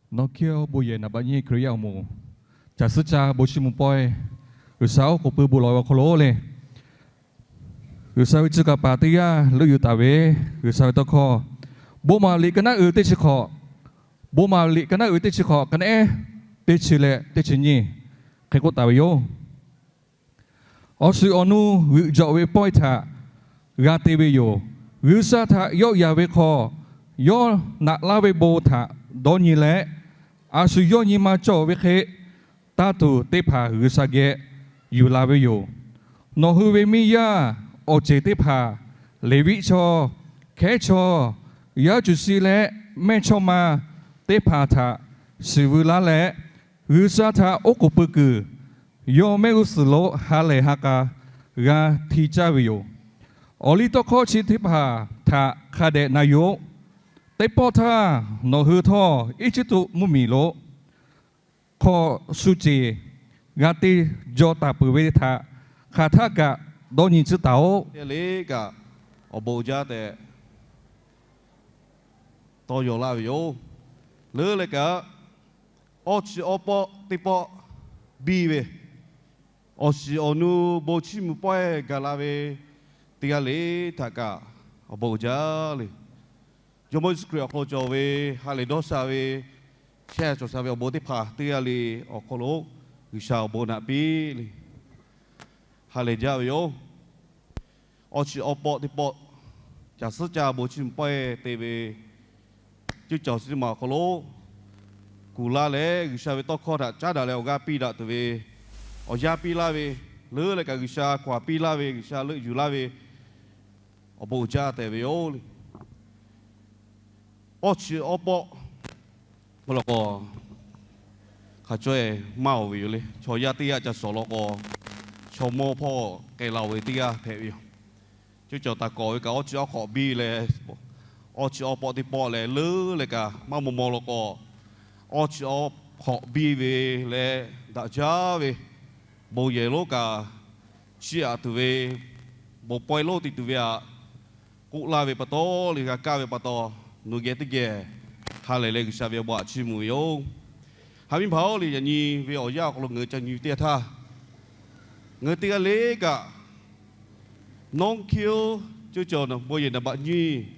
Nawˬ hkiˉ bon yehˬ naˍ baꞈ nyiˇ Hkriꞈ yaˇ awˬ moˍ, caˬ suhˉ caˇ bon chiˇ mvuh pawehˇ, G'uiˬsha oˉ k'oˍ pui bon lawˬ ve awˬ hk'aw lo le, G'uiˬsha ve tcuh kaˍ paˍ teˇ g'aˇ leuˆ yuˬ taˍ ve G'uiˬsha ve tawˇ hkawˇ, Bon maˍ liꞈ ka naˉ uiˍ teˇ chi hk'awꞈ, Bon maˍ liꞈ ka naˉ uiˍ teˇ chi hk'awꞈ, ka nehˉ teˇ chi leh teˇ chi nyiˇ hk'e k'oˆ taˍ ve yoˬ. Awˬ shiˍ awˬ nu g'euꞈ jawꞈ ve pawehˇ htaꞈ g'a te ve yoˬ. G'uiˬsha htaꞈ yawˆ yan ve hk'aw, yawˇ naꞈ laˇ ve bon htaꞈ dawˇ nyi leh, a shu yawˇ nyi ma cawˬ ve hk'e, taˇ tuˬ teˇ hpaˍ G'uiˬsha geh yuˬ la ve yoˬ. Nawˬ hui ve miˇ yaˇ awˬ ceˬ teˇ hpaˍ, Leˍviˆ chaw, hkehˉ chaw, yaˇ cuˬ shi leh mehˇchawˇma teˇ hpaˍ htaꞈ shiˍ veu laˇ leh, G'uiˬsha htaꞈ oˉ k'oˍ pui kuiˬ, yawˇ mehˆ g'uˇ suhˍ lo ha lehˬ ha k'a g'a hti caˇ ve yoˬ. Awˬ liˇ tawˇ hkawˇ chi teˇ hpaˍ htaꞈ hk'a dehꞈ na yoˬ. Teˇ pawˆ htaˇ nawˬ hui htawˇ Eˇjiˇtuꞈ mvuhˇmiˬ lo hk'aw shu ceˬ g'a te jaw taˍ peuˬ ve htaꞈ hk'aˬ htaˇ kaꞈ dawˇ nyi tcuhˉ taˍ-oꞈ. Teˇ g'aˇ le kaꞈ awˬ bon jaˇ tehꞈ tawˇ yaw laˇ ve yoˬ. Leuˉ leh kaꞈ, awˇ chi awˇ pawˆ teˇ pawˆ biˇ ve, awˬ shiˍ awˬ nu bon chiˇ mvuh pawehˇ gaˬ la ve teˇ g'aˇ le htaꞈ kaꞈ awˬ bon uiˍ jaˇ le. Jawˇmawˇ Yeˍsuˆ Hkriꞈ awˬ hk'aw lo cawˬ ve ha lehˬ dawˇ sha ve chehˇ cawˬ sha ve awˬ bon teˇ hpaˍ teˇ g'aˇ le awˬ hk'aw lo G'uiˬsha awˬ bon naꞈ piˇ le. Ha lehˬ jaˇ ve yoˬ. Awˇ chi awˇ pawˆ teˇ pawˆ caˬ suhˉ caˇ bon chiˇ mvuh pawehˇ te ve cuˇ caˬ chi teˇ maˬ awˬ hk'aw lo kuˬ laˇ leh, G'uiˬsha ve tawˇ hkawˇ htaꞈ caˉ daꞈ leh awˬ g'aˇ piˇ daꞈ tuˬ ve awˬ yanˇ piˇ laˇ ve, leuˉ leh kaꞈ G'uiˬsha hkaw aˬ piˇ laˇ ve, G'uiˬsha leuˆ yuˬ laˇ ve awˬ bon uiˍ jaˇ tehꞈ ve yoˬ. Awˇ chi awˇ pawˆ k'oˆ la k'o, hk'a caweh maˇ oˬ ve yoˬ le. Chaw yaˇ teˇ g'aˇ ca shawˍ law k'o, chaw mawˇ hpawˇ k'ai la-oˬ ve teˇ g'aˇ hpehꞈ ve yoˬ. Cuˇ cawˬ taˍ kawꞈ ve kaꞈ awˇ chi awˇ hk'awꞈ biˇ leh, awˇ chi awˇ pawˆ teˇ pawˆ leh leuˉ leh kaꞈ maˇ maw maw law k'o, awˇ chi awˇ hk'awꞈ biˇ ve leh daꞈ jaˇ ve bon yehˬ lonˉ kaꞈ chiˇ aꞈ tuˬ ve, bon pawehˇ lonˉ te tuˬ ve aꞈ k'oˆ laˇ ve pa taw, le g'a kaˇ ve pa taw, nawˬ geh teˇ geh ha lehˬ leh G'uiˬsha ve awˬ bon aꞈ chiˇ mvuh ve yoˬ. Haꞈ miˇ hpaˍ-oˬ le, yaꞈ nyi ve awˬ yanˇ awˬ hk'aw lo ngaˬ hui ca nyi teˇ g'aˇ htaˇ, ngaˬ hui teˇ g'aˇ le kaꞈ, nawˉ hkiˉ-oˬ, cuˇ cawˬ bon yehˬ naˍ baꞈ nyiˇ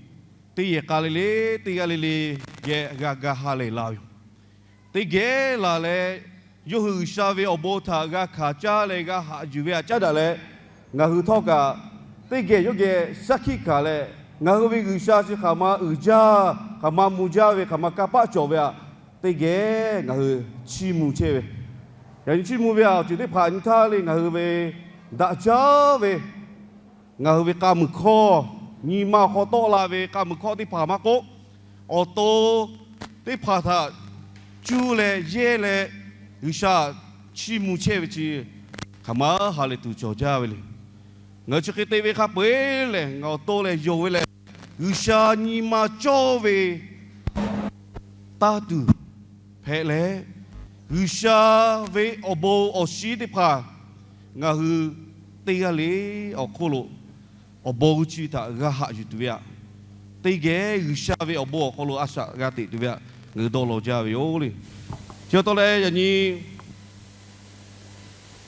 teˇ yehˬ k'a le le, teˇ g'aˇ le le geh g'a ga ha lehˬ la ve yoˬ. Teˇ geh laˬ leh, yawˇ hui G'uiˬsha ve awˬ bon htaꞈ g'a hkanˍ caˇ leh g'a haꞈ yuˬ ve aꞈ caˉ daꞈ leh, ngaˬ hui htawˇ kaꞈ teˇ geh yawˇ geh shaˉ hkiˆ hkanˍ leh, ngaˬ hui ve G'uiˬsha chi hk'aˬ ma uiˍ jaˇ, hk'aˬ ma mvuh jaˇ ve, hk'aˬ ma kanˇ paˆ cawˬ ve aꞈ teˇ geh ngaˬ hui chiˇ mvuh chehˇ ve. Yaꞈ nyi chiˇ mvuh ve aꞈ awˬ ceuˬ teˇ hpaˍ nyi htaˇ le, ngaˬ hui ve daꞈ jaˇ ve ngaˬ hui ve k'a muiˬ hkawˇ, nyi ma awˬ hk'aw tawˆ la ve k'a muiˬ hkawˇ teˇ hpaˍ maˇ k'oˆ, awˬ to teˇ hpaˍ htaꞈ cuˇ leh yehˇ leh G'uiˬsha chiˇ mvuh chehˇ ve chi hk'aˬ ma ha lehˬ tuˬ cawˬ jaˇ ve le. Ngaˬ hui chi hk'e te ve hk'a peu-eˬ lehˬ, ngaˬ awˬ to lehˬ yonˍ ve lehˬ, G'uiˬsha nyi ma cawˇ ve taˇ tuˬ hpehꞈ leh, G'uiˬsha ve awˬ bon awˬ shinˉ teˇ hpaˍ ngaˬ hui teˇ g'aˇ le awˬ hk'oˆ lo awˬ bon g'uˇ chi htaꞈ g'a haꞈ yuˬ tuˬ ve aꞈ, teˇ geh G'uiˬsha ve awˬ bon awˬ hk'aw lo a shaꞈ g'a teꞈ tuˬ ve aꞈ, ngaˬ hui dawˇ law jaˇ ve yoˬ le. Chi pa taw leh yaꞈ nyi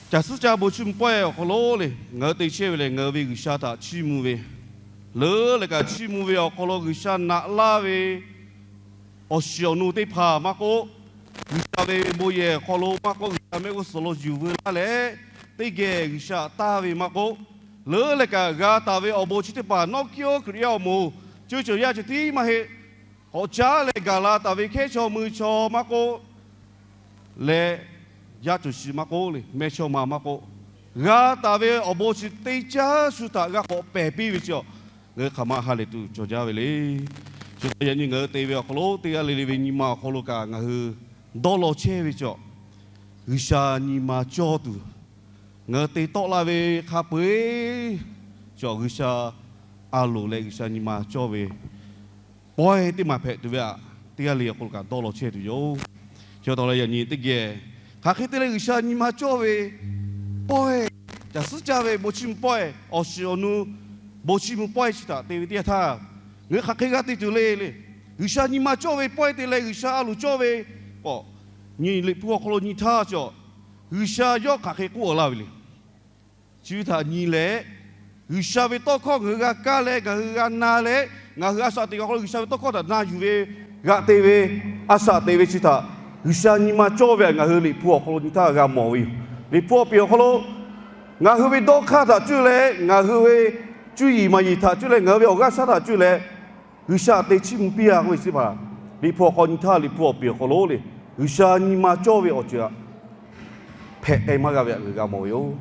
caˬ suhˉ caˇ bon chiˇ mvuh pawehˇ awˬ hk'aw lo le, ngaˬ hui te chehˇ ve lehˬ, ngaˬ hui ve G'uiˬsha htaꞈ chiˇ mvuh ve, leuˉ leh kaꞈ chiˇ mvuh ve awˬ hk'aw lo G'uiˬsha naꞈ laˇ ve awˬ shiˍ awˬ nu teˇ hpaˍ maˇ k'oˆ, G'uiˬsha ve bon yehˬ awˬ hk'aw lo maˇ k'oˆ, G'uiˬsha mehˆ g'uˇ suhˍ lo yuˬ veu laˇ leh, teˇ geh G'uiˬsha taˇ ve maˇ k'oˆ, leuˉ leh kaꞈ g'a taˍ ve awˬ bon chi teˇ hpaˍ nawˉ hkiˉ-oˬ Hkriꞈ yaˇ awˬ moˍ, cuˇ cawˬ yaˇ ceh tiˉ maˇ heˆ, k'awꞈ caˉ leh gaˬ la taˍ ve hkehˉ chaw mui chaw maˇ k'oˆ, leh yaˇ cawˬ shi maˇ k'oˆ le, mehˇchawˇma maˇ k'oˆ, g'a taˍ ve awˬ bon chi teˇ caˉ shu htaꞈ g'a k'awꞈ pehˬ piˇ ve chi, ngaˬ hui hk'aˬ ma ha lehˬ tuˬ cawˬ jaˇ ve le. Chi pa taw yaꞈ nyi ngaˬ hui te ve awˬ hk'aw lo teˇ g'aˇ le le ve nyi ma awˬ hk'aw lo kaꞈ ngaˬ hui dawˇ law chehˇ ve chi, G'uiˬsha nyi ma cawˇ tuˬ, ngaˬ hui te tawˆ laˇ ve hk'a peu-eˬ chi G'uiˬsha a loˍ leh G'uiˬsha nyi ma cawˇ ve pawehˇ teˇ maˬ hpehꞈ tuˬ ve aꞈ, teˇ g'aˇ le awˬ hk'aw lo kaꞈ dawˇ law chehˇ tuˬ yoˬ. Chi pa taw leh yaꞈ nyi teˇ geh hk'aˬ hk'e te leh G'uiˬsha nyi ma cawˇ ve pawehˇ, caˬ suhˉ caˇ ve bon chiˇ mvuh pawehˇ, awˬ shiˍ awˬ nu bon chiˇ mvuh pawehˇ chi htaꞈ te ve teˇ yanˇ htaˇ, ngaˬ hui hk'aˬ hk'e g'a te tuˬ le le. G'uiˬsha nyi ma cawˇ ve pawehˇ te leh G'uiˬsha a loˍ cawˇ ve k'o, nyi Liꞈ hpu awˬ hk'aw lo nyi htaˇ cawˬ, G'uiˬsha yawˇ hk'aˬ hk'e k'oˆ laˇ ve le. Chi ve htaꞈ nyi leh, G'uiˬsha ve tawˇ hkawˇ ngaˬ hui g'a kaˇ leh ngaˬ hui g'a na leh, ngaˬ hui a shaꞈ teꞈ kuiˬ awˬ hk'aw lo G'uiˬsha ve tawˇ hkawˇ htaꞈ na yuˬ ve, g'aꞈ te ve, a shaꞈ teꞈ ve chi htaꞈ G'uiˬsha nyi ma cawˇ ve htaꞈ ngaˬ hui Liꞈ hpu awˬ hk'aw lo nyi htaˇ g'a mawˬ ve yoˬ. Liꞈ hpu awˬ piˍ awˬ hk'aw lo ngaˬ hui ve dawˇ hk'aˇ htaꞈ cuˇ leh, ngaˬ hui ve cuˇ yiˍ maˍ yiˍ htaꞈ cuˇ leh, ngaˬ hui ve awˬ g'aˇ shaˉ htaꞈ cuˇ leh, G'uiˬsha te chiˇ mvuh piˇ a k'oˆ ve chi teˇ hpaˍ, Liꞈ hpu awˬ hk'aw nyi htaˇ Liꞈ hpu awˬ piˍ awˬ hk'aw lo le, G'uiˬsha nyi ma cawˇ ve awˬ ceuˬ htaꞈ hpehꞈ k'ai maˇ g'a ve htaꞈ ngaˬ hui g'a mawˬ ve yoˬ.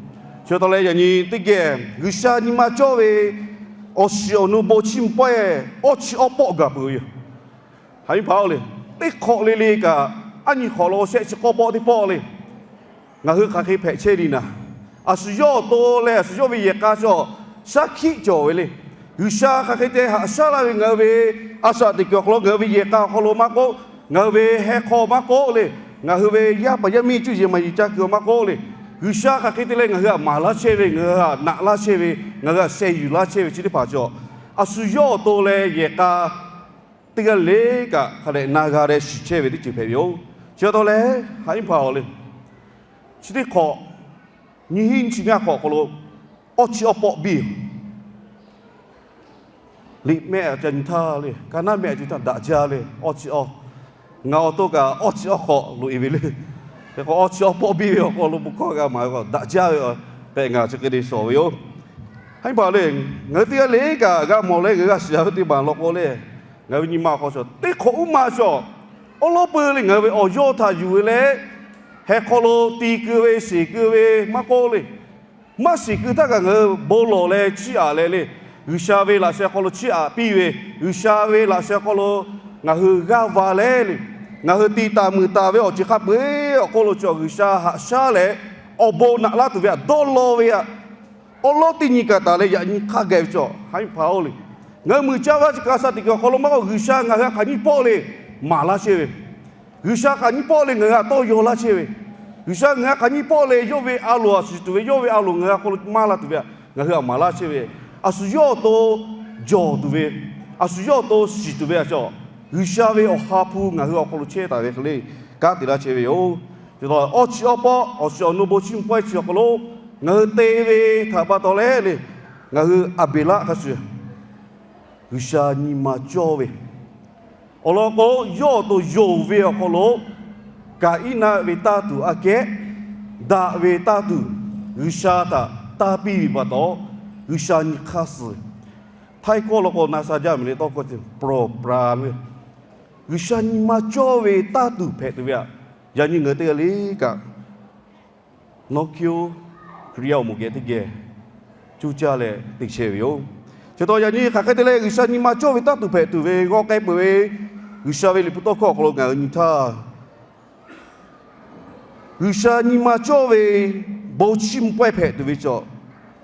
Chi pa taw leh yaꞈ nyi teˇ geh G'uiˬsha nyi ma cawˇ ve awˬ shiˍ awˬ nu bon chiˇ mvuh pawehˇ awˇ chi awˇ pawˆ gaˬ peuˬ ve yoˬ. Haꞈ ve hpaˍ-oˬ le, teˇ hk'awꞈ le le kaꞈ, aˉ nyi hk'awꞈ lo awˬ shehˆ chi k'awˇ pawˆ teˇ pawˆ le, ngaˬ hui hk'aˬ hk'e hpehꞈ chehˇ le naˍ, a shu yawˇ awˬ to leh a shu yawˇ ve yehˬ k'a cawˬ shaˉ hkiˆ cawˬ ve le. G'uiˬsha hk'aˬ hk'e te haꞈ shaˉ laˇ ve ngaˬ hui ve a shaꞈ teꞈ kuiˬ awˬ hk'aw lo, ngaˬ hui ve yehˬ k'a awˬ hk'aw lo maˇ k'oˆ, ngaˬ hui ve heh hk'aw maˇ k'oˆ le, ngaˬ hui ve yaˇ paˍ yaˇ miˇ cuˇ yiˍ maˍ yiˍ ca kuiˬ maˇ k'oˆ le, G'uiˬsha hk'aˬ hk'e te leh ngaˬ hui htaꞈ maˍ laˇ chehˇ ve, ngaˬ hui htaꞈ naꞈ laˇ chehˇ ve, ngaˬ hui htaꞈ sheh yuˬ laˇ chehˇ ve chi teˇ hpaˍ cawˬ, a shu yawˇ awˬ to leh yehˬ k'a teˇ g'aˇ le le kaꞈ hk'a dehꞈ na g'a leh shiˍ chehˇ ve teˇ ceuˬ hpehꞈ ve yoˬ. Chi pa taw leh haꞈ iˉ hpaˍ-oˬ le, chi teˇ hk'awꞈ nyiˇ hinˉ nyiˇ chi ngaˇ hk'awꞈ hk'aw lo awˇ chi awˇ pawˆ biˇ liꞈ mehˆ aꞈ ca nyi htaˇ le, ka naˉ mehˆ aꞈ ca nyi htaˇ daꞈ jaˇ le, awˇ chi awˇ, ngaˬ awˬ to kaꞈ awˇ chi awˇ hk'awꞈ loꞈ e ve le. Hk'e k'o awˇ chi awˇ pawˆ biˇ ve awˬ hk'aw lo bon hkawˇ g'a maˍ ve k'o daꞈ jaˇ ve tehꞈ ngaˬ chi hk'e te shawˍ ve yoˬ. Haꞈ iˉ hpaˍ le, ngaˬ hui teˇ g'aˇ le kaꞈ g'a mawˬ leh ngaˬ hui g'a shiˍ ve teˇ maˬ law k'o le, ngaˬ hui ve nyi ma awˬ hk'aw cawˬ teˇ hk'awꞈ uˉ maˇ cawˬ, awˉ lawˉ peu le ngaˬ hui ve awˬ yawˇ htaꞈ yuˬ ve leh, heh hk'aw lo ti keu ve sheˍ keu ve maˇ k'oˆ le, maˇ shiˍ keu htaˇ kaꞈ ngaˬ hui bon lawˬ leh chiˇ aꞈ leh le, G'uiˬsha ve laꞈ sheh hk'aw lo chiˇ aꞈ piˇ ve, G'uiˬsha ve laꞈ sheh hk'aw lo ngaˬ hui g'aˇ va leh le, ngaˬ hui ti taˍ muiˬ taˍ ve awˬ ceuˬ hk'a peu-eˬ awˬ hk'oˆ lo cawˬ G'uiˬsha haꞈ shaˉ leh, awˬ bon naꞈ laˇ tuˬ ve htaꞈ dawˇ law ve htaꞈ awˉ lawˉ teˇ nyi kaꞈ taˍ leh yaꞈ nyi hk'a gaˬ ve cawˬ. Haꞈ iˉ hpaˍ-oˬ le, ngaˬ hui muiˬ caˇ vaˇ chi kaꞈ a shaꞈ teꞈ kuiˬ awˬ hk'aw lo maˇ k'oˆ, G'uiˬsha ngaˬ hui htaꞈ hk'aˬ nyiˇ pawˆ le maˍ laˇ chehˇ ve, G'uiˬsha hk'aˬ nyiˇ pawˆ le ngaˬ hui htaꞈ tawˇ yaw laˇ chehˇ ve, G'uiˬsha ngaˬ hui htaꞈ hk'aˬ nyiˇ pawˆ le yawˇ ve a loˍ a shiˍ tuˬ ve, yawˇ ve a loˍ ngaˬ hui awˬ hk'aw lo maˇ la tuˬ ve htaꞈ ngaˬ hui htaꞈ maˍ laˇ chehˇ ve, a shu yawˇ awˬ to jawˬ tuˬ ve, a shu yawˇ awˬ to shiˍ tuˬ ve htaꞈ cawˬ, G'uiˬsha ve awˬ ha hpu ngaˬ hui awˬ hk'aw lo chehˇ taˍ ve hk'e le kanˉ te laˇ chehˇ ve yoˬ. Chi pa taw awˇ chi awˇ pawˆ awˬ shiˍ awˬ nu bon chiˇ mvuh pawehˇ chi awˬ hk'aw lo ngaˬ hui te ve htaꞈ pa taw leh le, ngaˬ hui Aˍbeˍlaˆ hk'a shuˍ G'uiˬsha nyi ma cawˇ ve awˬ lawn k'o, yawˇ awˬ to yonˍ ve awˬ hk'aw lo Kaˍiˉnaˆ ve taˇ tuˬ aꞈ kehˉ daꞈ ve taˇ tuˬ G'uiˬsha htaꞈ tanˇ piˇ ve pa taw, G'uiˬsha nyi hk'aˇ suh ve, htaiˇ hkawˇ law k'o na sha jaˇ miˬ le tawˇ hkawˇ chi pro pra ve, G'uiˬsha nyi ma cawˇ ve taˇ tuˬ hpehꞈ tuˬ ve htaꞈ yaꞈ nyi ngaˬ hui teˇ g'aˇ le kaꞈ Nawˉ hkiˉ-oˆ, Hkriꞈ yaˇ awˬ moˍ geh teˇ geh cuˇ caˇ leh te chehˇ ve yoˬ. Chi pa taw yaꞈ nyi hk'aˬ hk'e te leh G'uiˬsha nyi ma cawˇ ve taˇ tuˬ hpehꞈ tuˬ ve g'aw k'ai peuˬ ve G'uiˬsha ve Liꞈ hpu tawˇ hkawˇ awˬ hk'aw lo ngaˬ hui nyi htaˇ, G'uiˬsha nyi ma cawˇ ve bon chiˇ mvuh pawehˇ hpehꞈ tuˬ ve cawˬ,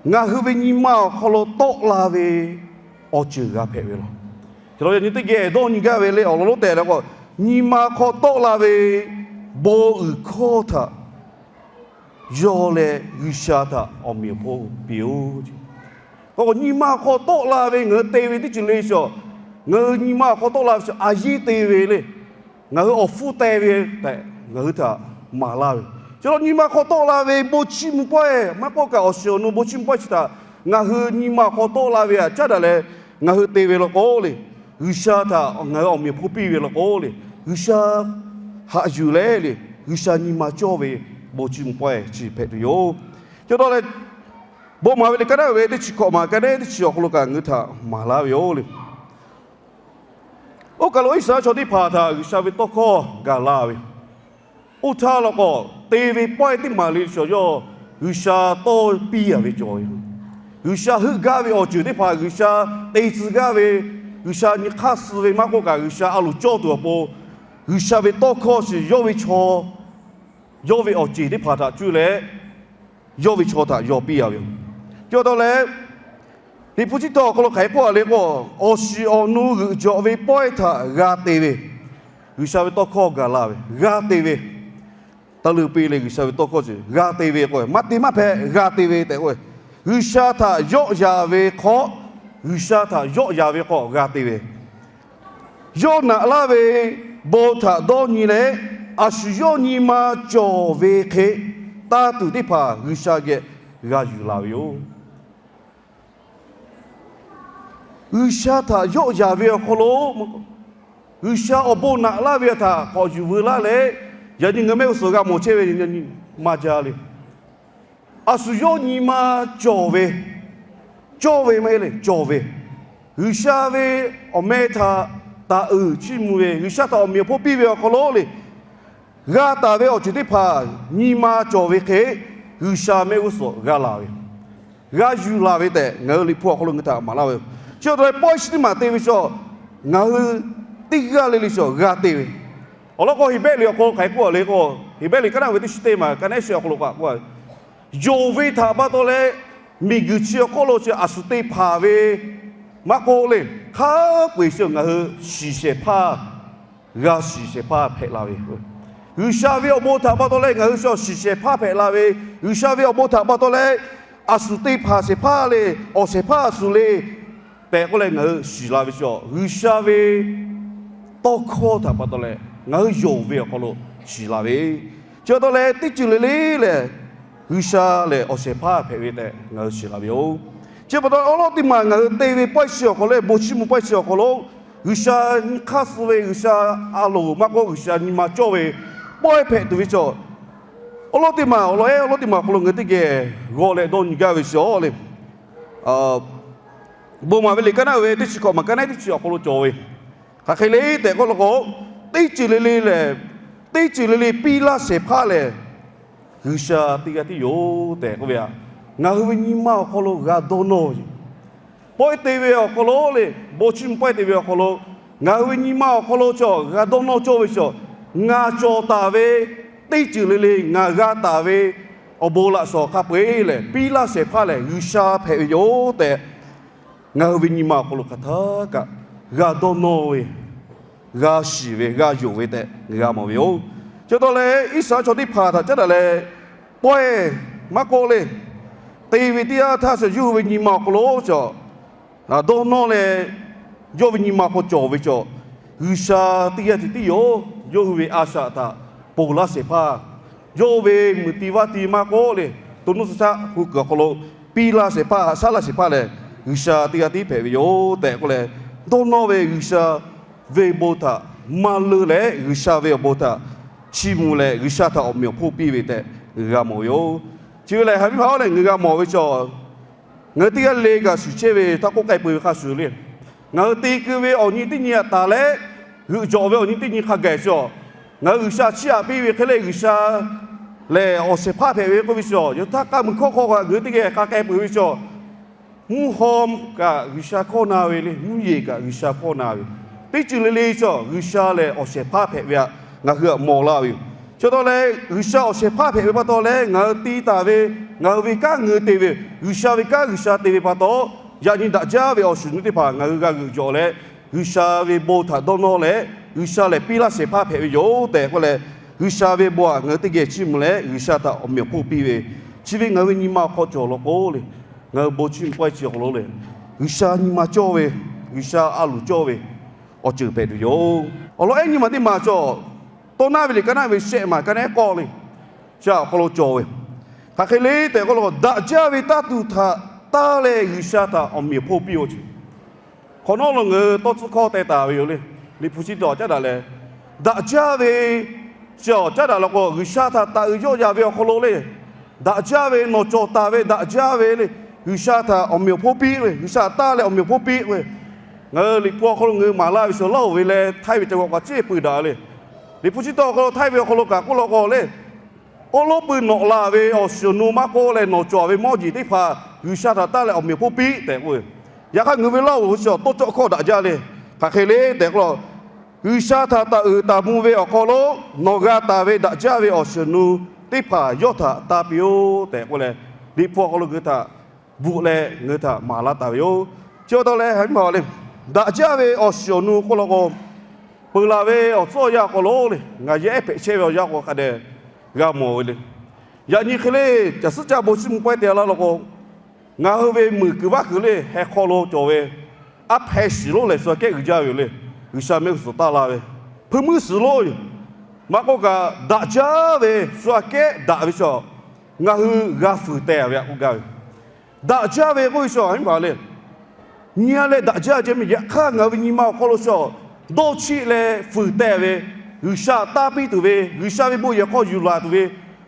ngaˬ hui ve nyi ma awˬ hk'aw lo tawˆ la ve awˬ ceuˬ g'a hpehꞈ ve law. Chi pa taw yaꞈ nyi teˇ geh dawˇ nyi gaˇ ve le awˬ lawn lonˉ tehꞈ la k'o, nyi ma hk'aw tawˆ la ve bon uiˍ hkawˇ htaꞈ yawˇ leh G'uiˬsha htaꞈ awˬ meꞈ awˬ hponˇ piˇ-oˆ. K'o nyi ma hk'aw tawˆ la ve ngaˬ hui te ve teˇ ceuˬ le cawˬ, ngaˬ hui nyi ma awˬ hk'aw tawˆ la ve cawˬ a yiˉ te ve le, ngaˬ hui awˬ hpfuhˇ te ve tehꞈ ngaˬ hui htaꞈ maˍ laˇ ve. Chi pa taw nyi ma hk'aw tawˆ la ve bon chiˇ mvuh pawehˇ maˇ k'oˆ kaꞈ awˬ shiˍ awˬ nu bon chiˇ mvuh pawehˇ chi htaꞈ ngaˬ hui nyi ma awˬ hk'aw tawˆ la ve htaꞈ caˉ daꞈ leh ngaˬ hui te ve law k'o le, G'uiˬsha htaꞈ ngaˬ hui awˬ meꞈ awˬ hponˇ piˇ ve law k'o le, G'uiˬsha haꞈ yuˬ leh le, G'uiˬsha nyi ma cawˇ ve bon chiˇ mvuh pawehˇ chi hpehꞈ tuˬ yoˬ. Chi pa taw leh bon maˍ ve le ka naˉ ve teˇ chi hkawꞈ maˍ ka naˉ teˇ chi awˬ hk'aw lo kaꞈ ngaˬ hui htaꞈ maˍ laˇ ve yoˬ le. Oˇ kaˬ lo Iˉsaˍreˍlaˆ chaw teˇ hpaˍ htaꞈ G'uiˬsha ve tawˇ hkawˇ gaˬ la ve, oˇ htaˇ law k'o, te ve pawehˇ teˇ maˬ le cawˬ yawˇ G'uiˬsha tawˇ piˇ a ve cawˬ ve, G'uiˬsha heuˆ gaˇ ve awˬ ceuˬ teˇ hpaˍ G'uiˬsha te tcuh gaˇ ve, G'uiˬsha nyi hk'aˇ suh ve maˇ k'oˆ kaꞈ G'uiˬsha a loˍ cawˇ tuˬ awˬ pon, G'uiˬsha ve tawˇ hkawˇ chi yawˇ ve chaw, yawˇ ve awˬ ceˬ teˇ hpaˍ htaꞈ cuˇ leh yawˇ ve chaw htaꞈ yaw piˇ a ve yoˬ. Chi pa taw leh, Liꞈ hpu chi htawˇ awˬ hk'aw lo hk'aˬ hk'e k'oˆ a le k'o, awˬ shiˍ awˬ nu g'euꞈ jawꞈ ve pawehˇ htaꞈ g'a te ve, G'uiˬsha ve tawˇ hkawˇ gaˬ la ve g'a te ve, taˇ leuꞈ piˇ leh G'uiˬsha ve tawˇ hkawˇ chi g'a te ve k'o, maˇ te maˇ hpehꞈ g'a te ve tehꞈ k'o, G'uiˬsha htaꞈ yawˆ yan ve hk'aw, G'uiˬsha htaꞈ yawˆ yan ve hk'aw g'a te ve, yawˇ naꞈ laˇ ve bon htaꞈ dawˇ nyi leh A shu yawˇ nyi ma cawˬ ve hk'e, taˇ tuˬ teˇ hpaˍ G'uiˬsha geh g'a yuˬ laˬ ve yoˬ. G'uiˬsha htaꞈ yawˆ yan ve awˬ hk'aw lo, G'uiˬsha awˬ bon naꞈ laˇ ve htaꞈ k'awꞈ yuˬ veu laˇ leh, yaꞈ nyi ngaˬ mehˆ g'uˇ suhˍ g'a mawˬ chehˇ ve nyi ma jaˇ le. A shu yawˇ nyi ma cawˬ ve, cawˇ ve maˇ heˆ le, cawˬ ve, G'uiˬsha ve awˬ meh htaꞈ taˍ uiˍ chiˇ mvuh ve, G'uiˬsha htaꞈ awˬ meꞈ awˬ hponˇ piˇ ve awˬ hk'aw lo le, g'a taˍ ve awˬ ceuˬ teˇ hpaˍ nyi ma cawˬ ve hk'e, G'uiˬsha mehˆ g'uˇ suhˍ g'a laˬ ve, g'a yuˬ laˬ ve tehꞈ ngaˬ hui Liꞈ hpu awˬ hk'aw lo ngaˬ hui htaꞈ maˍ laˇ ve yoˬ. Chi pa taw leh pawehˇ chi teˇ maˬ te ve chaw, ngaˬ hui teˇ g'aˇ le le chaw g'a te ve. Awˬ lawn k'o, Heˍbrehˇ liꞈ awˬ hk'aw lo hk'aˬ hk'e k'oˆ a le k'o, Heˍbrehˇ liꞈ kaˉ naˆ ve teˇ chi teˇ maˬ kaˉ naˆ ehˉ shehˆ awˬ hk'aw lo k'oˆ a, yonˍ ve htaꞈ pa taw leh, miˬguiˬ chi awˬ hk'oˆ lo chi a shu te hpanˍ ve maˇ k'oˆ le, hk'a peu-eˬ chi ngaˬ hui shiˍ shehˍ hpaˇ, g'a shiˍ shehˍ hpaˇ hpehꞈ la ve. G'uiˬsha ve awˬ bon htaꞈ pa taw leh ngaˬ hui shiˍ shehˍ hpaˇ hpehꞈ la ve, G'uiˬsha ve awˬ bon htaꞈ pa taw leh a shu te hpanˍ shehˍ hpaˇ le, awˬ shehˍ hpaˇ a shu le tehꞈ k'oˆ leh ngaˬ hui shiˍ la ve chaw, G'uiˬsha ve tawˇ hkawˇ htaꞈ pa taw leh ngaˬ hui yonˍ ve awˬ hk'aw lo shiˍ la ve. Chi pa taw leh teˇ ceuˬ le le lehˬ, G'uiˬsha lehˬ awˬ shehˍ hpaˇ hpehꞈ ve tehꞈ ngaˬ hui shiˍ la ve yoˬ. Chi pa taw awˉ lawˉ teˇ maˬ ngaˬ hui te ve pawehˇ chi awˬ hk'aw lo, bon chiˇ mvuh pawehˇ chi awˬ hk'aw lo, G'uiˬsha nyi hk'aˇ suh ve, G'uiˬsha a loˍ maˇ k'oˆ, G'uiˬsha nyi ma cawˇ ve pawehˇ hpehꞈ tuˬ ve chaw, awˉ lawˉ teˇ maˬ awˬ lawn ehˉ awˉ lawˉ teˇ maˬ awˬ hk'aw lo ngaˬ hui teˇ geh g'aw leh dawˇ nyi gaˇ ve chaw le. Bon maˍ ve liꞈ kaˉ naˆ ve teˇ chi hkawꞈ maˬ kaˉ naˆ ehˉ teˇ chi awˬ hk'aw lo cawˬ ve, hk'aˬ hk'e le tehꞈ k'oˆ law k'o, teˇ ceuˬ le le lehˬ, teˇ ceuˬ le le piˇ laˇ shehˍ hpaˇ lehˬ, G'uiˬsha teˇ g'aˇ tiˉ yoˬ tehꞈ k'oˆ ve a. Ngaˬ hui ve nyi ma awˬ hk'aw lo g'a dawˇ nawˇ ve, pawehˇ te ve awˬ hk'aw lo le, bon chiˇ mvuh pawehˇ te ve awˬ hk'aw lo, ngaˬ hui ve nyi ma awˬ hk'aw lo chaw g'a dawˇ nawˇ cawˇ ve chaw, ngaˬ cawˬ taˍ ve teˇ ceuˬ le le, ngaˬ g'a taˍ ve awˬ bon laꞈ shawnˍ hk'a peu-eˬ lehˬ, piˇ laˇ shehˍ hpaˇ lehˬ G'uiˬsha hpehꞈ ve yoˬ tehꞈ, ngaˬ hui ve nyi ma awˬ hk'aw lo hk'aˬ htaˇ kaꞈ g'a dawˇ nawˇ ve, g'a shiˍ ve, g'a yonˍ ve tehꞈ ngaˬ g'a mawˬ ve yoˬ. Chi pa taw leh Iˉsaˍreˍlaˆ chaw teˇ hpaˍ htaꞈ caˉ daꞈ leh, pawehˇ maˇ k'oˆ le, te ve teˇ yanˇ htaˇ chaw yawˇ hui ve nyi ma awˬ hk'aw lo chaw dawˇ nawˇ leh, yawˇ ve nyi ma hk'aw cawˬ ve chaw, G'uiˬsha teˇ g'aˇ tiˉ tiˉ yoˬ. Yawˇ hui ve a shaꞈ htaꞈ ponˬ laˇ shehˍ hpaˇ, yawˇ ve meuꞈ ti vaˇ ti maˇ k'oˆ le, to nuˇ suh shaˆ hu kuiˬ awˬ hk'aw lo piˇ laˇ shehˍ hpaˇ, haꞈ shaˉ laˇ shehˍ hpaˇ lehˬ, G'uiˬsha teˇ g'aˇ tiˉ hpehꞈ ve yoˬ tehꞈ k'oˆ leh, dawˇ nawˇ ve G'uiˬsha ve bon htaꞈ maˇ leuˆ leh, G'uiˬsha ve awˬ bon htaꞈ chiˇ mvuh leh, G'uiˬsha htaꞈ awˬ meꞈ awˬ hponˇ piˇ ve tehꞈ ngaˬ g'a mawˬ ve yoˬ. Chi ve lehˬ, ha viˉ hpaˍ-oˬ lehˬ, ngaˬ g'a mawˬ ve chaw, ngaˬ hui teˇ g'aˇ le kaꞈ shuˍ chehˇ ve htaˇ k'oˆ k'ai peuˬ ve hk'a shuˍ le. Ngaˬ hui te keu ve awˬ nyi teˇ nyi htaꞈ taˍ leh, g'euꞈ jawꞈ ve awˬ nyi teˇ nyi hk'a gaˬ chaw, ngaˬ hui G'uiˬsha chiˇ aꞈ piˇ ve hk'e le, G'uiˬsha lehˬ awˬ shehˍ hpaˇ hpehꞈ ve k'oˆ ve chaw, yaꞈ htaˇ k'a muiˬ hkawˇ hk'aw kaꞈ ngaˬ hui teˇ geh k'a k'ai peuˬ ve chaw, mvuhˇ haw kaꞈ G'uiˬsha hkawˇ na ve le, mvuhˇ yeˬ kaꞈ G'uiˬsha hkawˇ na ve, teˇ ceuˬ le le chaw G'uiˬsha lehˬ awˬ shehˍ hpaˇ hpehꞈ ve htaꞈ ngaˬ hui htaꞈ mawˬ laˇ ve yoˬ. Chi pa taw leh G'uiˬsha awˬ shehˍ hpaˇ hpehꞈ ve pa taw leh, ngaˬ hui te taˍ ve, ngaˬ hui ve kanˉ ngaˬ hui te ve, G'uiˬsha ve kanˉ G'uiˬsha te ve pa taw, yaꞈ nyi daꞈ jaˇ ve awˬ shuˍ nuˇ teˇ hpaˍ ngaˬ hui g'a g'euꞈ jawꞈ leh, G'uiˬsha ve bon htaꞈ dawˇ nawˇ leh, G'uiˬsha lehˬ piˇ laˇ shehˍ hpaˇ hpehꞈ ve yoˬ tehꞈ k'oˆ leh, G'uiˬsha ve bon htaꞈ ngaˬ hui teˇ geh chiˇ mvuh leh G'uiˬsha htaꞈ awˬ meꞈ awˬ hponˇ piˇ ve, chi ve ngaˬ hui ve nyi ma awˬ hk'aw cawˬ law k'o le, ngaˬ hui bon chiˇ mvuh pawehˇ chi awˬ hk'aw lo le, G'uiˬsha nyi ma cawˇ ve, G'uiˬsha a loˍ cawˇ ve awˬ ceuˬ hpehꞈ tuˬ yoˬ. Awˬ lawn ehˉ nyi ma teˇ ma chaw, Tawˇ naˆ ve liꞈ kaˉ naˆ ve shehˆ maˬ kaˉ naˆ ehˉ k'awˇ le, chi awˬ hk'aw lo cawˬ ve, hk'aˬ hk'e le tehꞈ k'oˆ law k'o, daꞈ jaˇ ve taˇ tuˬ htaꞈ taˇ leh G'uiˬsha htaꞈ awˬ meꞈ awˬ hponˇ piˇ-oˬ ce. Hk'awꞈ nawˉ lo ngaˬ hui tawˇ tcuhˉ hkawˇ teh taˍ ve yoˬ le. Liꞈ hpu chi tawˬ caˉ daꞈ leh, daꞈ jaˇ ve chi awˬ caˉ daꞈ law k'o, G'uiˬsha htaꞈ taˍ uiˍ yawˆ yan ve awˬ hk'aw lo le, daꞈ jaˇ ve nawˬ cawˬ taˍ ve daꞈ jaˇ ve le, G'uiˬsha htaꞈ awˬ meꞈ awˬ hponˇ piˇ ve, G'uiˬsha taˇ leh awˬ meꞈ awˬ hponˇ piˇ ve. Ngaˬ hui Liꞈ hpu awˬ hk'aw lo ngaˬ hui maˍ laˇ ve chaw, Laˇ hoˍ ve leh Htaiˇ ve ca g'awꞈ kaꞈ ceˇ peuˬ daꞈ le. Liꞈ hpu chi tawˇ awˬ hk'aw lo Htaiˇ ve awˬ hk'aw lo kaꞈ k'oˆ law k'o le, oˇ lawˉ pui nawꞈ la ve awˬ shiˍ awˬ nu maˇ k'oˆ leh nawˬ cawˬ ve mawˇ jeˬ teˇ hpaˍ G'uiˬsha htaꞈ taˇ leh awˬ meꞈ awˬ hponˇ piˇ tehꞈ k'oˆ ve. Yaꞈ hk'aˇ ngaˬ hui ve Laˇ hoˍ chi tawˇ cawˇ hkawˇ daꞈ jaˇ le. Hk'aˬ hk'e le tehꞈ k'oˆ law, G'uiˬsha htaꞈ taˍ uiˍ taˍ mvuh ve awˬ hk'aw lo nawˬ g'a taˍ ve daꞈ jaˇ ve awˬ shiˍ awˬ nu teˇ hpaˍ yawˇ htaꞈ taˇ piˇ-oˆ tehꞈ k'oˆ leh, Liꞈ hpu awˬ hk'aw lo ngaˬ hui htaꞈ bvuhꞈ leh ngaˬ hui htaꞈ maˍ laˇ taˍ ve yoˬ. Chi pa taw leh, ha viˉ ma le, daꞈ jaˇ ve awˬ shiˍ awˬ nu k'oˆ law k'o, peuˬ laˬ ve awˬ tcuhˉ awˬ yanˇ awˬ hk'aw lo le, ngaˬ yehˉ hpehꞈ chehˇ ve awˬ yanˇ k'o hk'a dehꞈ g'a mawˬ ve le. Yaꞈ nyi hk'e le, caˬ suhˉ caˇ bon chiˇ mvuh pawehˇ te laˇ law k'o, ngaˬ hui ve meuˬ kuiˬ vaˇ kuiˬ le heh hk'aw lo cawˬ ve aˉ hpehˇ shiˍ lonˉ lehˬ suh kehˉ uiˍ jaˇ ve yoˬ le. G'uiˬsha mehˆ g'uˇ suhˍ taˇ la ve, hpui muiˉ suhˍ lonˉ yoˬ. Maˇ k'oˆ kaꞈ, daꞈ jaˇ ve shu aꞈ kehˉ daꞈ ve chaw, ngaˬ hui g'a fuiˍ teh ve aꞈ k'oˆ gaˇ ve. Daꞈ jaˇ ve k'oˆ ve chaw a nyi ma le, nyi a leh daꞈ jaˇ ceh meh. Yaꞈ hk'aˇ, ngaˬ hui ve nyi ma awˬ hk'aw lo chaw dawˇ cheˆ leh fuiˍ teh ve, G'uiˬsha tanˇ piˇ tuˬ ve, G'uiˬsha ve bon yehˬ hk'aw yuˬ laˬ tuˬ ve,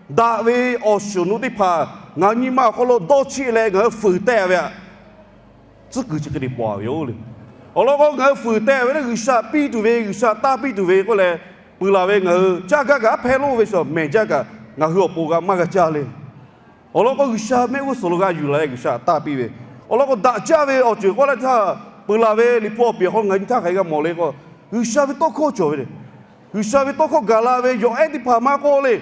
daꞈ ve awˬ shuˍ awˬ nu teˇ hpaˍ ngaˬ hui nyi ma awˬ hk'aw lo dawˇ cheˆ leh ngaˬ hui fuiˍ teh ve aꞈ tcuhˉ kuiˬ chi hk'e te paw ve yoˬ le. Awˬ lawn k'o, ngaˬ hui fuiˍ teh ve leh G'uiˬsha piˇ tuˬ ve, G'uiˬsha tanˇ piˇ tuˬ ve k'oˆ leh, peuˬ laˬ ve ngaˬ hui caˇ gaˇ kaꞈ aˉ hpehˇ lo ve chaw mehˬ jaˇ kaꞈ ngaˬ hui awˬ pon g'a maˇ g'a caˇ le. Awˬ lawn k'o, G'uiˬsha mehˆ g'uˇ suhˍ lo g'a yuˬ laˬ leh G'uiˬsha tanˇ piˇ ve. Awˬ lawn k'o, daꞈ jaˇ ve awˬ ceuˬ k'oˆ leh htaˇ, peuˬ laˬ ve Liꞈ hpu awˬ pehˍ hk'aw ngaˬ hui nyi htaˇ hk'aˬ hk'e g'a mawˬ le k'o, G'uiˬsha ve tawˇ hkawˇ cawˬ ve le. G'uiˬsha ve tawˇ hkawˇ gaˬ la ve yawˬ ehˉ teˇ hpaˍ maˇ k'oˆ le.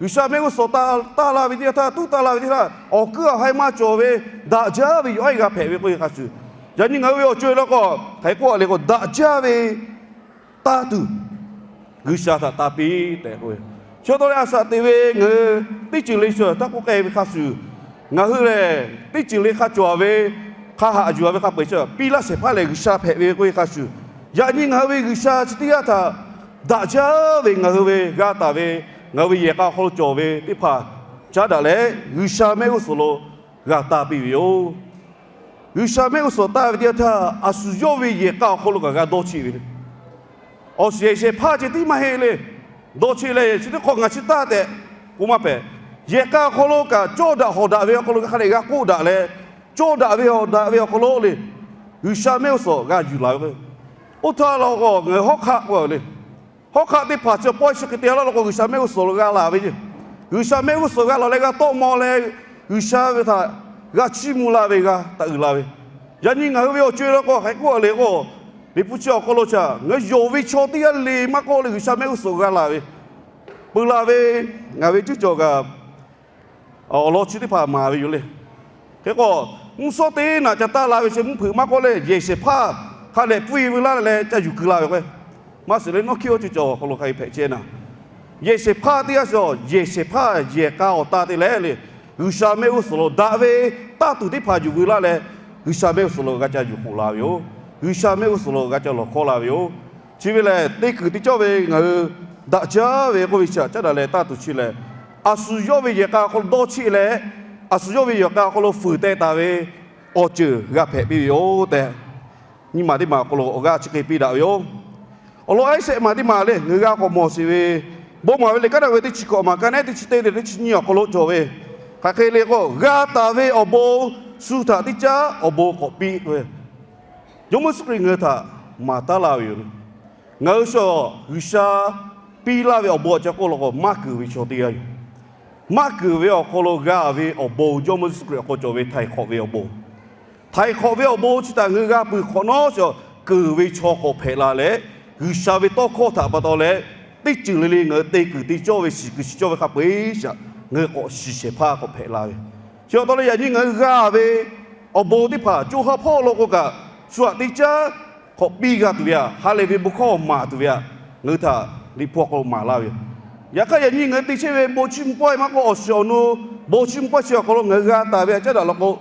G'uiˬsha mehˆ g'uˇ suhˍ tanˇ la ve teˇ yanˇ htaˇ, tuˉ tanˇ la ve teˇ htaˇ, awˬ kuiˉ awˬ haiˇ maˇ cawˬ ve, daꞈ jaˇ ve yawˬ ehˉ g'a hpehꞈ ve k'oˆ ve hk'a shuˍ, yaꞈ nyi ngaˬ hui ve awˬ co e law k'o, hk'aˬ hk'e k'oˆ a le k'o, daꞈ jaˇ ve tanˇ tuˬ G'uiˬsha htaꞈ tanˇ piˇ tehꞈ k'oˆ ve. Chi pa taw leh a shaꞈ teꞈ ve ngaˬ hui teˇ ceuˬ le shu taˇ k'oˆ k'ai ve hk'a shuˍ, ngaˬ hui lehˬ teˇ ceuˬ le hk'a cawˬ ve, hk'a haꞈ yuˬ a ve hk'a peu-eˬ chi piˇ laˇ shehˍ hpaˇ lehˬ G'uiˬsha hpehꞈ ve k'oˆ ve hk'a shuˍ, yaꞈ nyi ngaˬ hui ve G'uiˬsha chi teˇ yanˇ htaꞈ daꞈ jaˇ ve ngaˬ hui ve g'a taˍ ve, ngaˬ hui ve yehˬ k'a awˬ hk'aw lo cawˬ ve teˇ hpaˍ caˉ daꞈ leh G'uiˬsha mehˆ g'uˇ suhˍ lo g'a tanˇ piˇ ve yoˬ. G'uiˬsha mehˆ g'uˇ suhˍ tanˇ ve teˇ yanˇ htaˇ, a shu yawˇ ve yehˬ k'a awˬ hk'aw lo kaꞈ g'a dawˇ cheˆ ve le. Awˬ shiˍ shehˍ hpaˇ ceh tiˉ maˇ heˆ le. Dawˇ cheˆ leh chi teˇ hk'awꞈ ngaˬ chi tanˇ tehꞈ k'oˆ maˇ hpehꞈ. Yehˬ k'a awˬ hk'aw lo kaꞈ cawˇ daꞈ hawˍ daꞈ ve awˬ hk'aw lo hk'a dehꞈ g'a k'oˆ daꞈ leh, cawˇ daꞈ ve hawˍ daꞈ ve awˬ hk'aw lo le, G'uiˬsha mehˆ g'uˇ suhˍ g'a yuˬ laˬ ve k'o, oˇ htaˇ law k'o ngaˬ hui hawˉ hk'aˆ k'oˆ le. Hawˉ hk'aˆ teˇ hpaˍ chi pawehˇ chi hk'e te laˇ law k'o, G'uiˬsha mehˆ g'uˇ suhˍ lo g'a laˬ ve yoˬ. G'uiˬsha mehˆ g'uˇ suhˍ g'a laˬ leh g'a tawˆ maw leh, G'uiˬsha ve htaꞈ g'a chiˇ mvuh la ve, g'a taꞈ uiˍ la ve. Yaꞈ nyi ngaˬ hui ve awˬ co e law k'o hk'aˬ hk'e k'oˆ a le k'o, Liꞈ hpu chi awˬ hk'aw lo chaꞈ ngaˬ hui yonˍ ve chaw teˇ g'aˇ le maˇ k'oˆ leh G'uiˬsha mehˆ g'uˇ suhˍ g'a laˬ ve, peuˬ laˬ ve ngaˬ ve cuˇ cawˬ kaꞈ awˬ lawn chi teˇ hpaˍ maˍ ve yoˬ le. Hk'e k'o, mvuhˇ shawˉ teˇ naꞈ ca taˇ la ve chi mvuhˇ hpeuꞈ maˇ k'oˆ leh yehˬ shehˍ hpaˇ hk'a dehꞈ pfuhˇ e veu laˇ leh ca yuˬ keu la ve k'o, maˇ shiˍ leh nawˇ hkiˆ oˇ cuˇ cawˬ awˬ hk'aw lo hk'a hk'e hpehꞈ chehˇ na. Yehˬ shehˍ hpaˇ teˇ g'aˇ shuˍ, yehˬ shehˍ hpaˇ yehˬ k'a awˬ ta te leh le, G'uiˬsha mehˆ g'uˇ suhˍ lo daꞈ ve tanˇ tuˬ teˇ hpaˍ yuˬ veu laˇ leh, G'uiˬsha mehˆ g'uˇ suhˍ lo g'a ca yuˬ k'oˍ la ve yoˬ. G'uiˬsha mehˆ g'uˇ suhˍ lo g'a ca lawˬ hkawˇ la ve yoˬ. Chi ve lehˬ, teˇ kuiˬ teˇ cawˇ ve ngaˬ hui daꞈ jaˇ ve k'oˆ ve chi htaꞈ caˉ daꞈ leh tanˇ tuˬ chi lehˬ, a shu yawˇ ve yehˬ k'a awˬ hk'aw lo dawˇ cheˆ leh, a shu yawˇ ve yehˬ k'a awˬ hk'aw lo fuiˍ teh taˍ ve awˬ ceuˬ g'a hpehꞈ piˇ ve yoˬ tehꞈ, nyi maˬ teˇ maˬ awˬ hk'aw lo awˬ g'aˇ chi hk'e piˇ daꞈ ve yoˬ. Awˬ lawn ehˉ shehˆ maˬ teˇ maˬ le, ngaˬ hui g'a k'awꞈ mawˬ sheˍ ve, bon maˍ ve liꞈ kaˉ daꞈ ve teˇ chi hkawꞈ maˬ kaˉ nehˉ teˇ chi teˇ leh teˇ chi nyiˇ awˬ hk'aw lo cawˬ ve, hk'aˬ hk'e le k'o, g'a taˍ ve awˬ bon shu htaꞈ teˇ caˉ awˬ bon k'awꞈ piˇ k'oˆ ve, Jawˇmawˇ Yeˍsuˆ Hkriꞈ ngaˬ hui htaꞈ maˍ taˉ laˇ ve yoˬ. Ngaˬ hui shu G'uiˬsha piˇ laˇ ve awˬ bon a ca k'oˆ law k'o, maˇ keunˍ ve chaw teˇ g'aˇ yoˬ. Maˇ keunˍ ve awˬ hk'aw lo g'a ve awˬ bon, Jawˇmawˇ Yeˍsuˆ Hkriꞈ awˬ hk'aw cawˬ ve htaiˍ hk'awꞈ ve awˬ bon, htaiˍ hk'awꞈ ve awˬ bon chi htaꞈ ngaˬ hui g'a peuˬ hk'awꞈ nawˉ, keunˍ ve chaw k'awꞈ hpehꞈ la leh, G'uiˬsha ve tawˇ hkawˇ htaꞈ pa taw leh, teˇ ceuˬ le le ngaˬ hui te kuiˬ te cawˇ ve shiˍ kuiˬ shiˍ cawˇ ve hk'a peu-eˬ shaꞈ ngaˬ hui k'awꞈ shiˍ shehˍ hpaˇ k'awꞈ hpehꞈ la ve. Chi pa taw leh yaꞈ nyi ngaˬ hui g'a ve awˬ bon teˇ hpaˍ co ha hpawˇ law k'o kaꞈ, shu htaꞈ teˇ caˉ k'awꞈ piˇ g'a tuˬ ve aꞈ, ha lehˬ ve bon hkawˇ maˍ tuˬ ve aꞈ, ngaˬ hui htaꞈ Liꞈ hpu awˬ hk'aw lo maˍ laˇ ve yoˬ. Yaꞈ hk'aˇ, yaꞈ nyi ngaˬ hui te chehˇ ve bon chiˇ mvuh pawehˇ maˇ k'oˆ, awˬ shiˍ awˬ nu bon chiˇ mvuh pawehˇ chi awˬ hk'aw lo ngaˬ hui g'a taˍ ve aꞈ caˉ daꞈ law k'o,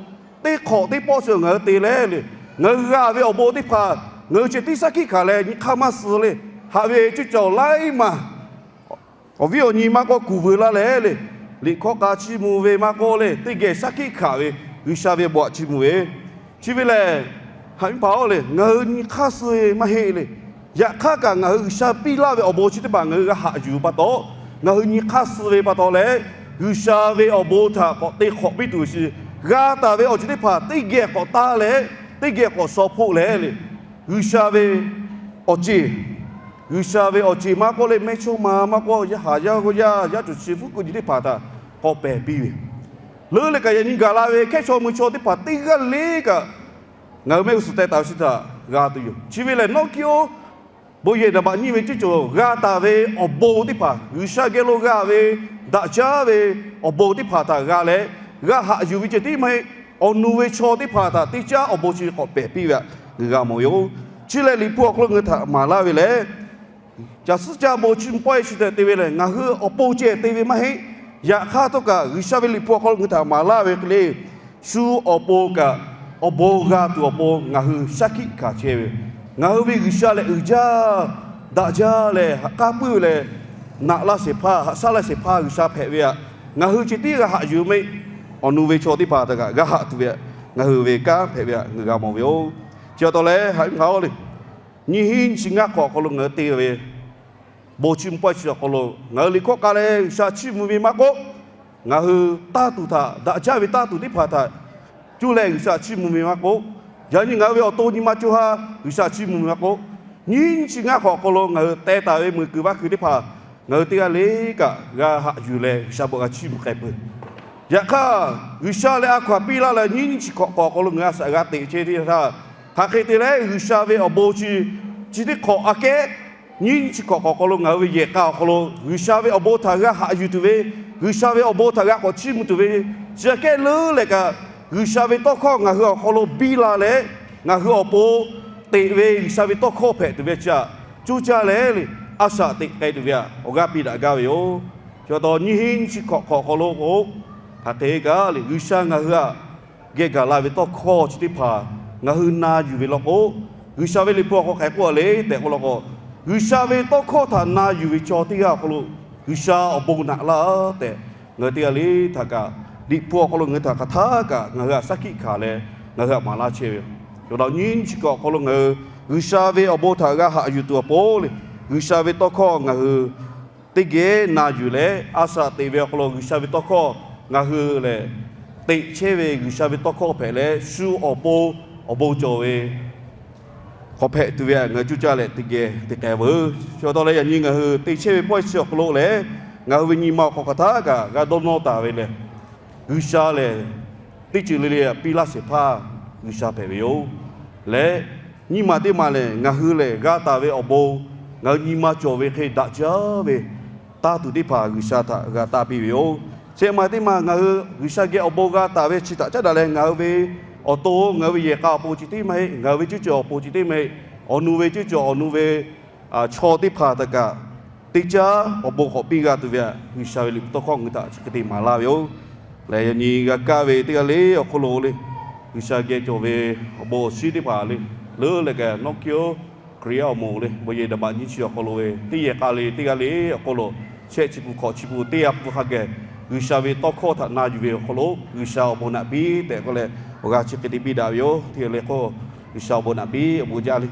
teˇ hk'awꞈ teˇ pawˆ chi ngaˬ hui te leh le, ngaˬ hui g'a ve awˬ bon teˇ hpaˍ ngaˬ hui ceh tiˉ shaˉ hkiˆ hkanˍ leh nyi hk'aˇ maˇ suh le. Haꞈ ve cuˇ cawˬ laiˉ maˬ awˬ viˉ awˬ nyi maˇ k'oˆ, kuˬ veu laˇ leh le, liꞈ hkawˇ k'a chiˇ mvuh ve maˇ k'oˆ le, teˇ geh shaˉ hkiˆ hkanˍ ve G'uiˬsha ve bon aꞈ chiˇ mvuh ve, chi ve lehˬ, haꞈ viˉ hpaˍ-oˬ le, ngaˬ hui nyi hk'aˇ suh ve maˇ heˆ le. Yaꞈ hk'aˇ kaꞈ ngaˬ hui G'uiˬsha piˇ laˇ ve awˬ bon chi teˇ hpaˍ ngaˬ hui g'a haꞈ yuˬ pa taw, ngaˬ hui nyi hk'aˇ suh ve pa taw leh, G'uiˬsha ve awˬ bon htaꞈ k'awꞈ te hk'awꞈ piˇ tuˬ ve chi, g'a taˍ ve awˬ ceuˬ teˇ hpaˍ teˇ geh k'awꞈ taˇ leh, teˇ geh k'awꞈ shaw hpoˆ leh le, G'uiˬsha ve awˬ ceˬ, G'uiˬsha ve awˬ ceˬ maˇ k'oˆ leh mehˇchawˇma maˇ k'oˆ, yaˇ haˍ yaˇ g'awˇ yaˇ, yaˇ cawˬ chi fuˉ kuiˬ nyi teˇ hpaˍ htaꞈ k'awꞈ pehˬ piˇ ve, leuˉ leh kaꞈ yaꞈ nyi gaˬ la ve hkehˉ chaw mui chaw teˇ hpaˍ teˇ g'aˇ le kaꞈ, ngaˬ hui mehˆ g'uˇ suhˍ teh taˍ ve chi htaꞈ g'a tuˬ yoˬ. Chi ve lehˬ, nawˉ kiˇ-oˆ, bon yehˬ daꞈ baꞈ nyiˇ ve ceuˬ cawˬ g'a taˍ ve awˬ bon teˇ hpaˍ, G'uiˬsha geh lo g'a ve daꞈ jaˇ ve awˬ bon teˇ hpaˍ htaꞈ g'a leh, g'a haꞈ yuˬ ve ceh tiˉ maˇ heˆ. Awˬ nu ve chaw teˇ hpaˍ htaꞈ teˇ caˉ awˬ bon chi k'awꞈ pehˬ piˇ ve htaꞈ ngaˬ hui g'a mawˬ yoˬ. Chi lehˬ, Liꞈ hpu awˬ hk'aw lo ngaˬ hui htaꞈ maˍ laˇ ve lehˬ, caˬ suhˉ caˇ bon chiˇ mvuh pawehˇ chi htaꞈ te ve lehˬ, ngaˬ hui awˬ pon ceh te ve maˇ heˆ. Yaꞈ hk'aˇ htawˇ kaꞈ, G'uiˬsha ve Liꞈ hpu awˬ hk'aw lo ngaˬ hui htaꞈ maˍ laˇ ve hk'e le, shu awˬ pon kaꞈ awˬ bon g'a tuˬ awˬ pon ngaˬ hui shaˉ hkiˆ hkanˍ chehˇ ve, ngaˬ hui ve G'uiˬsha lehˬ uiˍ jaˇ, daꞈ jaˇ leh ha k'aˉ puiˉ ve leh, naꞈ laˇ shehˍ hpaˇ, haꞈ shaˉ laˇ shehˍ hpaˇ G'uiˬsha hpehꞈ ve htaꞈ ngaˬ hui ceh tiˉ g'a haꞈ yuˬ mehˆ. Awˬ nu ve chaw teˇ hpaˍ htaꞈ kaꞈ g'a haꞈ tuˬ ve htaꞈ ngaˬ hui ve kanˉ hpehꞈ ve htaꞈ ngaˬ hui g'a mawˬ ve yoˬ. Chi pa taw leh haꞈ ngaˬ oˇ le, nyiˇ hiˉ nyiˇ chi ngaˇ hk'awꞈ awˬ hk'aw lo ngaˬ hui te ve bon chiˇ mvuh pawehˇ chi awˬ hk'aw lo ngaˬ hui liꞈ hkawˇ k'a leh G'uiˬsha chiˇ mvuh ve maˇ k'oˆ, ngaˬ hui tanˇ tuˬ htaꞈ daꞈ jaˇ ve tanˇ tuˬ teˇ hpaˍ htaꞈ cuˇ leh G'uiˬsha chiˇ mvuh ve maˇ k'oˆ, yaꞈ nyi ngaˬ hui ve awˬ to nyi ma co ha G'uiˬsha chiˇ mvuh ve maˇ k'oˆ, nyiˇ hiˉ nyiˇ chi ngaˇ hk'awꞈ awˬ hk'aw lo ngaˬ hui teh taˍ ve meuꞈ kuiˬ vaˇ kuiˬ teˇ hpaˍ ngaˬ hui teˇ g'aˇ le kaꞈ g'a haꞈ yuˬ leh G'uiˬsha bon g'a chiˇ mvuh k'ai peuˬ. Yaꞈ hk'aˇ, G'uiˬsha leh a hkaw-anˬ piˇ laˇ leh nyiˇ hiˉ nyiˇ chi hk'awꞈ hk'awꞈ awˬ hk'aw lo ngaˬ hui a shaꞈ g'a teꞈ chehˇ teˇ htaˇ, hk'aˬ hk'e te leh G'uiˬsha ve awˬ bon chi, chi teˇ hk'awꞈ aꞈ kehˉ, nyiˇ hiˉ nyiˇ chi hk'awꞈ hk'awꞈ awˬ hk'aw lo ngaˬ hui ve yehˬ k'a awˬ hk'aw lo G'uiˬsha ve awˬ bon htaꞈ g'a haꞈ yuˬ tuˬ ve, G'uiˬsha ve awˬ bon htaꞈ g'a k'awꞈ chiˇ mvuh tuˬ ve, chi aꞈ kehˉ leuˉ leh kaꞈ, G'uiˬsha ve tawˇ hkawˇ ngaˬ hui awˬ hk'aw lo biˇ la leh, ngaˬ hui awˬ pon teꞈ ve G'uiˬsha ve tawˇ hkawˇ hpehꞈ tuˬ ve chi htaꞈ cuˇ caˇ leh le, a shaꞈ teꞈ k'ai tuˬ ve htaꞈ awˬ g'aˇ piˇ daꞈ gaˇ ve yoˬ. Chi pa taw nyiˇ hiˉ nyiˇ chi hk'awꞈ hk'awꞈ awˬ hk'aw lo k'o, hk'aˬ hk'e kaꞈ le G'uiˬsha ngaˬ hui htaꞈ geh gaˬ la ve tawˇ hkawˇ chi teˇ hpaˍ ngaˬ hui na yuˬ ve law k'o, G'uiˬsha ve liꞈ hpu awˬ hk'aw hk'aˬ hk'e k'oˆ le tehꞈ k'oˆ law k'o, G'uiˬsha ve tawˇ hkawˇ htaꞈ na yuˬ ve chaw teˇ g'aˇ awˬ hk'aw lo G'uiˬsha awˬ bon naꞈ laˇ tehꞈ, ngaˬ hui teˇ g'aˇ le htaꞈ kaꞈ liꞈ hpu awˬ hk'aw lo ngaˬ hui htaꞈ hk'aˬ htaˇ kaꞈ ngaˬ hui htaꞈ shaˉ hkiˆ hkanˍ leh ngaˬ hui htaꞈ maˍ laˇ chehˇ ve yoˬ. Chi pa taw nyiˇ hiˉ nyiˇ chi hk'awꞈ awˬ hk'aw lo ngaˬ hui G'uiˬsha ve awˬ bon htaꞈ g'a haꞈ yuˬ tuˬ awˬ pon le, G'uiˬsha ve tawˇ hkawˇ ngaˬ hui teˇ geh na yuˬ leh a shaꞈ teꞈ ve awˬ hk'aw lo G'uiˬsha ve tawˇ hkawˇ ngaˬ hui lehˬ, teꞈ chehˇ ve G'uiˬsha ve tawˇ hkawˇ hpehꞈ leh shu awˬ pon awˬ bon cawˬ ve hk'awꞈ hpehꞈ tuˬ ve htaꞈ ngaˬ hui cuˇ caˇ leh teˇ geh te k'ai veuˬ. Chi pa taw leh yaꞈ nyi ngaˬ hui te chehˇ ve pawehˇ chi awˬ hk'aw lo lehˬ, ngaˬ hui ve nyi ma awˬ hk'aw hk'aˬ htaˇ kaꞈ g'a dawˇ nawˇ taˍ ve lehˬ, G'uiˬsha lehˬ teˇ ceuˬ le le htaꞈ piˇ laˇ shehˍ hpaˇ G'uiˬsha hpehꞈ ve yoˬ. Leh nyiˇ maˬ teˇ maˬ lehˬ ngaˬ hui lehˬ g'a taˍ ve awˬ bon ngaˬ hui nyi ma cawˬ ve hk'e daꞈ jaˇ ve tanˇ tuˬ teˇ hpaˍ G'uiˬsha htaꞈ g'a tanˇ piˇ ve yoˬ. Shehˆ maˬ teˇ maˬ ngaˬ hui G'uiˬsha geh awˬ bon g'a taˍ ve chi htaꞈ caˉ daꞈ leh ngaˬ hui ve awˬ to, ngaˬ hui ve yehˬ k'a awˬ pon chi teˇ maˇ heˆ, ngaˬ hui ve cuˇ cawˬ awˬ pon chi teˇ maˇ heˆ, awˬ nu ve cuˇ cawˬ awˬ nu ve chaw teˇ hpaˍ htaꞈ kaꞈ teˇ caˉ awˬ bon k'awꞈ piˇ g'a tuˬ ve htaꞈ G'uiˬsha ve liꞈ hpu tawˇ hkawˇ ngaˬ hui htaꞈ chi hk'e te maˍ laˇ ve yoˬ. Lehˬ yaꞈ nyi g'a kaˇ ve teˇ g'aˇ le awˬ hk'aw lo le, G'uiˬsha geh cawˬ ve awˬ bon awˬ shinˉ teˇ hpaˍ le, leuˉ leh kaꞈ nawˉ hkiˇ oˬ, Hkriꞈ yaˇ awˬ moˍ le, bon yehˬ daꞈ baꞈ nyiˇ chi awˬ hk'aw lo ve teˇ yehˬ k'a le teˇ g'aˇ le awˬ hk'aw lo shehˆ chi pun hkawꞈ chi pun teˇ g'aˇ pun hk'a geh G'uiˬsha ve tawˇ hkawˇ htaꞈ na yuˬ ve awˬ hk'aw lo G'uiˬsha awˬ bon naꞈ piˇ tehꞈ k'oˆ leh awˬ g'aˇ chi hk'e te piˇ daꞈ ve yoˬ. Teˇ g'aˇ le k'o G'uiˬsha awˬ bon naꞈ piˇ awˬ bon jaˇ le.